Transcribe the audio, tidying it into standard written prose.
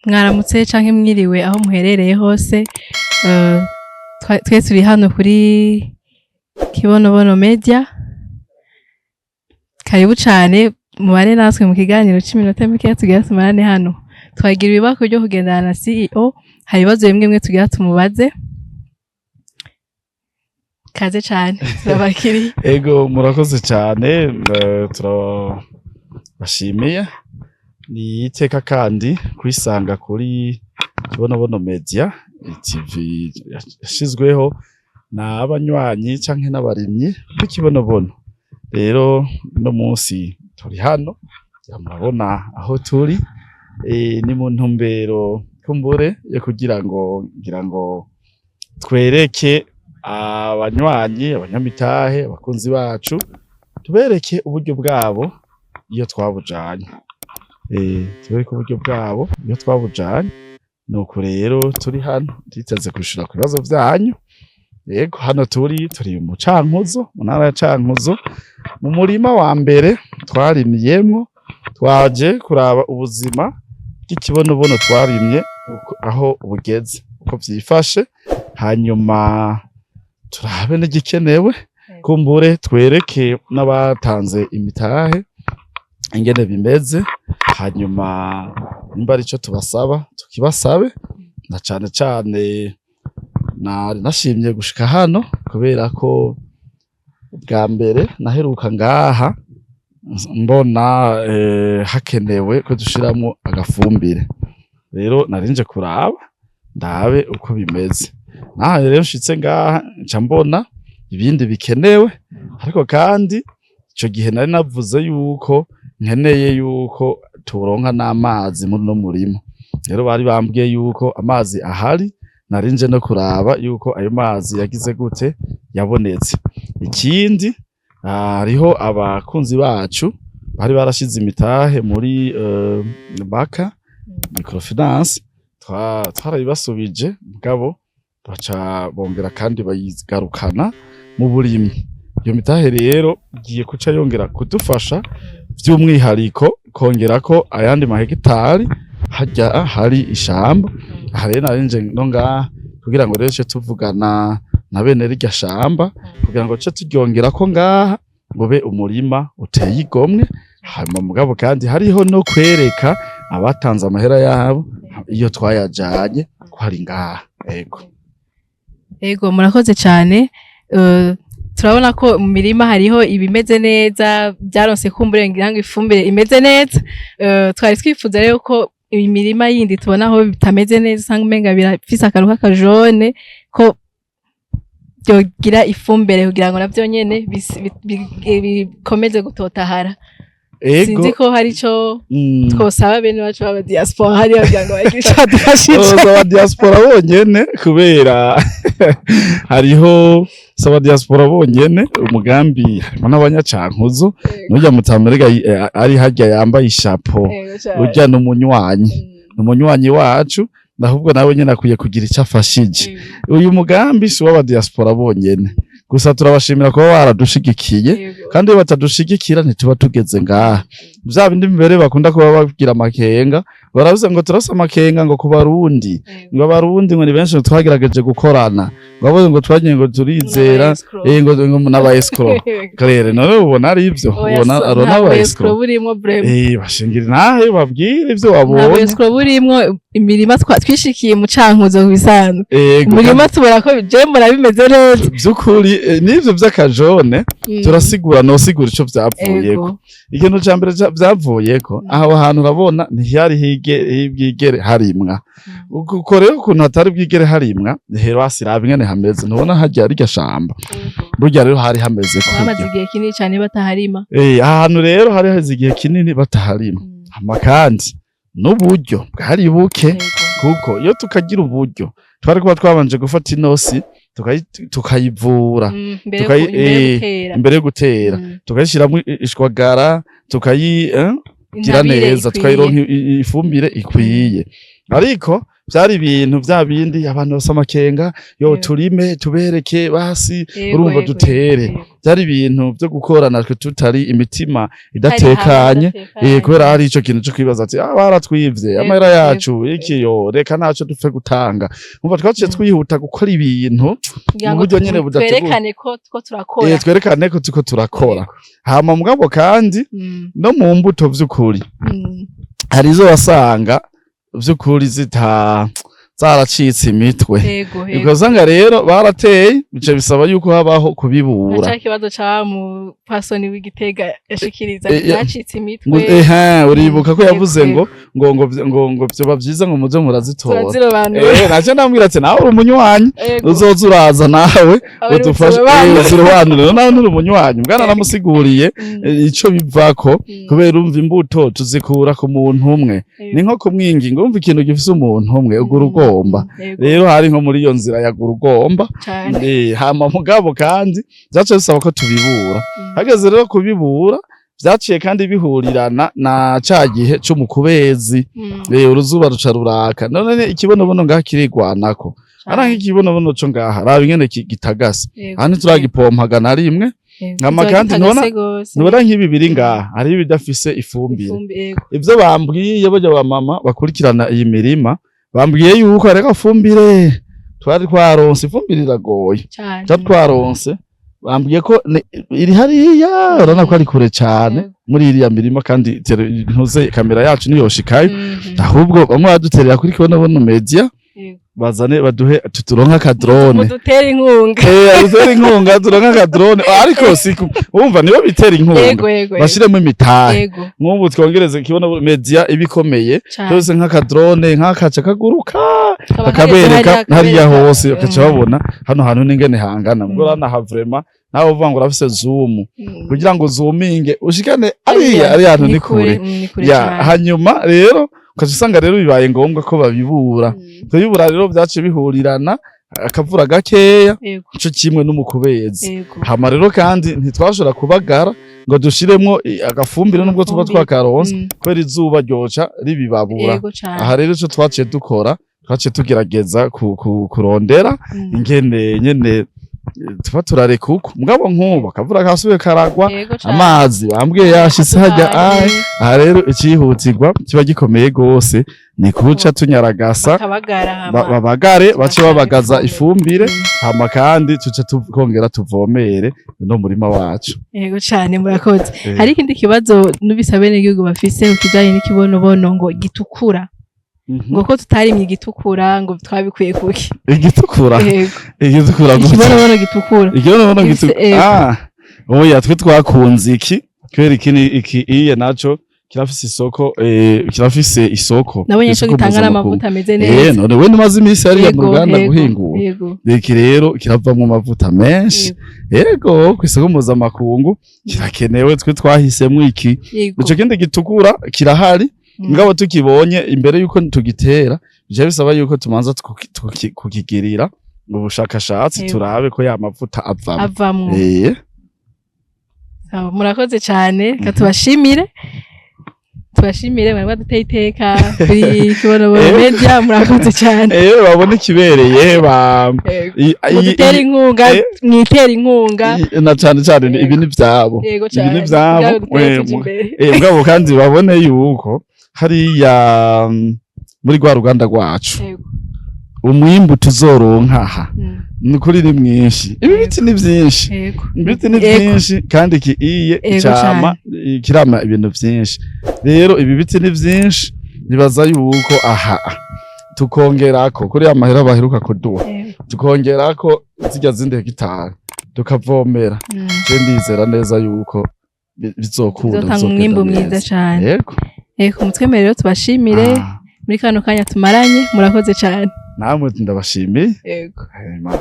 Mwaramutse canke mwiriwe aho muherereye hose. Twe turi hano kuri Kibonobono Media. Karibu cane, mubane natwe mu kiganiro c'iminota mikeya tugira tumarane hano. Twagira ibibako ryo kugendana na CEO, hari ibibazo bimwe bimwe tugira tumubaze. Kaze cane, turabakiriye. Ego, murakoze cyane, turabashimiye. Ni iteka kandi kwisanga kuri Kibonobono Media TV yashizweho n'abanywanyi canke n'abarimyi b'Ikibonobono. Rero no munsi turi hano, ngira murabona aho turi, ni mu ntumbero kumbure yo kugira ngo ngira ngo twereke abanywanyi, abanyamitahe, abakunzi bacu, tubereke uburyo bwabo iyo twabujanye, tubereke uburyo bwabo iyo twabujanye. Nuko rero turi hano twiteze kwishura ku bibazo vyanyu. Yego, hano turi mu Cankuzo, mu ntara ya Cankuzo, mu murima wa mbere twarimiyemwo. Twaje kuraba ubuzima bw'ikibonobono twarimye aho bugeze, uko vyifashe, hanyuma turabe n'igikenewe, kumbure twereke n'abatanze imitahe ingene bimeze, hanyuma nimba arico tubasaba tukibasabe. Na cane cane nari nashimye gushika hano kubera ko bwa mbere naheruka ngaha mbona hakenewe ko dushiramwo agafumbire. Rero narinje kuraba ndabe uko bimeze. Naha rero nshitse ngaha nca mbona ibindi bikenewe, ariko kandi ico gihe nari navuze yuko nkeneye yuko turonka n'amazi muri uno murima. Rero bari bambwiye yuko amazi ahari. Narinje no kuraba yuko ayo mazi yagize gute, yabonetse. Ikindi, hariho abakunzi bacu bari barashize imitahe muri baka microfinance, twarabibasubije, mugabo baca bongera kandi bayigarukana mu burimyi. Iyo mitahe rero igiye kuca yongera kudufasha vy'umwihariko kongerako ayandi mahegitari harya hari ishamba. Aha rero narinje no ngaha kugira ngo rero ce tuvugana na bene rirya shamba kugira ngo ce turyongerako ngaha ngo ube umurima uteye igomwe. Hanyuma mugabo kandi hariho no kwereka abatanze amahera yabo iyo twayajanye ko hari ngaha. Ego. Ego, murakoze cyane. Turabona ko mu mirima hariho ibimeze neza, byaronse kumbure ngira ngo ifumbire imeze neza. Twari twifuza rero ko imirima yindi tubona aho bitameze neza, usanga umenga birafise akantu k'akajone, ko byogira ifumbire kugira ngo navyo nyene bikomeze gutotahara. Sinzi ko hari ico twosaba bene wacu b'aba diaspora hariya kugira ngo bagire ico badufashije. Aba diaspora bonyene, kubera hariho saba diaspora bonyene, umugambi harimo n'abanyacankuzo. N'urya mutamerega ari harya yambaye ishapo, urya n'umunywanyi, n'umunywanyi wacu, ahubwo nawe nyene akwiye kugira ico afashije. Uyu mugambi si uw'aba diaspora bonyene gusa, turabashimira kuba baradushigikiye, kandi iyo batadushigikira ntituba tugeze ngaha. Vya bindi mbere bakunda kuba babwira amakenga, baravuze ngo turase amakenga ngo ku Barundi, ngo Abarundi ngo ni benshi twagerageje gukorana, ngo abo ngo twagiye ngo turizera, ngo n'aba escroc claire. None ubona ari ivyo? Ubona arona aba escroc? Burimwo vraiment. Bashingira nahe babwire ivyo Nta wabonye. escroc burimwo. Imirima twishikiye mu Cankuzo bisanzwe, umurima tubona ko je mbona bimeze neza. Vy'ukuri, n'ivyo vy'akajone turasigura, nosigura ico vyavuyeko. Ikintu ca mbere vyavuyeko, aho hantu urabona ntihari bwigere harimwa. Uko rero ukuntu hatari bwigere harimwa, rero hasi raba ingene hameze. Ntubona harya rirya shamba? Burya rero hari hameze Bamaze kurya. igihe kinini cane bataharima. Ahantu rero hari haheze igihe kinini bataharima. Hama kandi n'uburyo bwari buke, kuko iyo tukagira uburyo twari kuba twabanje gufata inosi tukayivura Mbere imbere yo gutera. Imbere yo gutera, tukayishiramwo ishwagara, tukayi gira Intabire neza, ikwiye. Tukayironka ifumbire ikwiye, ariko Vyari ibintu vya bindi abantu basa amakenga yo turime tubereke basi, urumva, dutere. Byari ibintu vyo gukora natwe tutari imitima idatekanye, kubera hari ico kintu co kwibaza ati: "Ah, baratwivye amahera yacu iki, yo reka ntaco dupfe gutanga." Umva, twaciye twihuta gukora ibintu Kugira mu ngo buryo nyene budateguye. Twerekane ko turakora. Twerekane ko turiko turakora. Hama mugabo kandi no mu mbuto vy'ukuri hari izo wasanga vy'ukuri zita zaracitse imitwe. Yego yego Ugasanga rero barateye, bice bisaba yuko habaho kubibura. Na ca kibazo ca mupasoni w'Igitega yashikiriza, byacitse Ngo imitwe. Ehe, uribuka ko yavuze ngo vyoba vyiza ngo muze murazitora. Turazirobanura. Naco ndamubwira ati: "Nawe uri umunywanyi, uzoza uraza nawe Aba ari udufashe." uturobanure. Uturobanure nawe nturi umunywanyi bwana. Namusiguriye ico bivako, kubera umva imbuto tuzikura ku muntu umwe, ni nko kumwinginga. Urumva, ikintu gifise umuntu umwe ugura ugomba. Rero hari nko muri iyo nzira yagura ugomba. Hama mugabo kandi vyaciye bisaba ko tubibura. Hageze rero kubibura, vyaciye kandi bihurirana na ca gihe co mu kubezi. Uruzuba ruca ruraka. None ikibonobono ngaha kirigwanako, ara nk'ikibonobono co ngaha, raba ingene gitagase. Aha ntituragipompaga na rimwe. Hama Kizoba kandi gitagase gose. Ntubona nk'ibi biri ngaha, hariho ibidafise ifumbire. Ifumbire, yego. Ivyo bambwiye barya ba mama bakurikirana iyi mirima, bambwiye yuko areka fumbire twari twaronse, ifumbire iragoye. Twari twaronse, bambwiye ko iri hariya, urabona ko ari kure cane muri iriya mirima, kandi ntuze kamera yacu niyoshikayo. Ahubwo bamwe baduterera kuri Kibonobono Media, bazane baduhe, turonke akadrone. Mudutere inkunga. Dutere inkunga, turonke akadrone. Ariko si urumva nibo bitera inkunga, yego yego yego. bashiremo imitahe. Nk'ubu twongereze Kibono Media ibikomeye byose, nk'akadrone nk'akaca kaguruka, Kaba kakabereka kageze hariya hariya. hose, bakaca babona hano hantu n'ingene hangana. Ubwo urabona vraiment nawe uvuga ngo urafise zoom kugira ngo zoominge ushikane hariya, hariya hantu ni kure. Ni kure Ya, cane. hanyuma rero ukaca usanga rero bibaye ngombwa ko babibura. Kubibura rero vyaciye bihurirana akavura gakeya, ico kimwe n'umukubezi. Hama rero kandi ntitwashobora kubagara ngo dushiremwo agafumbire nubwo tuba Agafumbire. twakaronse, kubera izuba ryoca ribibabura. Yego cane. Aha rero ico twaciye dukora, twaciye tugerageza kurondera ingene nyene tuba turareka uko. Mugabo nk'ubu akavura kasubiye karagwa, Yego cane. amazi bambwiye yashitse harya. Aduhaye. Aye, aha rero icihutirwa kiba gikomeye gose ni kuca tunyaragasa, Bakabagara hama babagare, bace tugashyiramo babagaza ifumbire. ifumbire. Hama kandi tuce twongera tuvomere no murima wacu. Yego cane, murakoze. Hari ikindi kibazo n'ubise abenegihugu bafise ku kijanye n'ikibonobono ngo gitukura, ngo ko tutarimye igitukura, ngo twabikuye kuki? Igitukura? Yego. Igitukura gute? Ikibonobono gitukura. Ikibonobono Gifise- gitukura? Yego. Ah, oya, twe twakunze iki kubera iki ni iki iye naco kirafise isoko, kirafise isoko. Nabonye co Isoko gitanga mpuzamakungu. n'amavuta ameze neza. None we ntumaze iminsi hariya mu ruganda guhingura? Yego. Iki rero kiravamwo amavuta menshi, yego, kw'isoko mpuzamakungu kirakenewe. Twe twahisemwo iki. Ico kindi gitukura kirahari, mugabo tukibonye imbere yuko tugitera bica bisaba yuko tumanza kukigirira ubushakashatsi, turabe ko ya mavuta avamwo. Avamwo. Sawa, murakoze cyane. Reka tubashimire, tubashimire mwari mwaduteye iteka kuri Kibonobono Media. Murakoze cyane. Babona ikibereye ba Mudutere inkunga, mwitere inkunga. Na cane cane ibi ni vyabo. Yego Ibi cyane. ni vyabo. Kugira ngo dutere tuja imbere. Mugabo kandi babone yuko hariya muri rwa ruganda rwacu umwimbu tuzoronka aha ni ukuri ni mwinshi. Ibi biti ni vyinshi, ibiti ni vyinshi, kandi iki iye cama kirama ibintu vyinshi. Rero ibi biti ni vyinshi, nibaza yuko aha tukongerako kuri ya mahera baheruka kuduha, tukongerako zirya zindi hegitari, tukavomera, je ndizera neza yuko bizokunda, Bizotanga bizogenda umwimbu neza. mwiza cane. Yego. Yego, mutwemerere rero tubashimire muri kano kanya tumaranye. Murakoze cyane. Namwe ndabashimiye. Yego. Hema.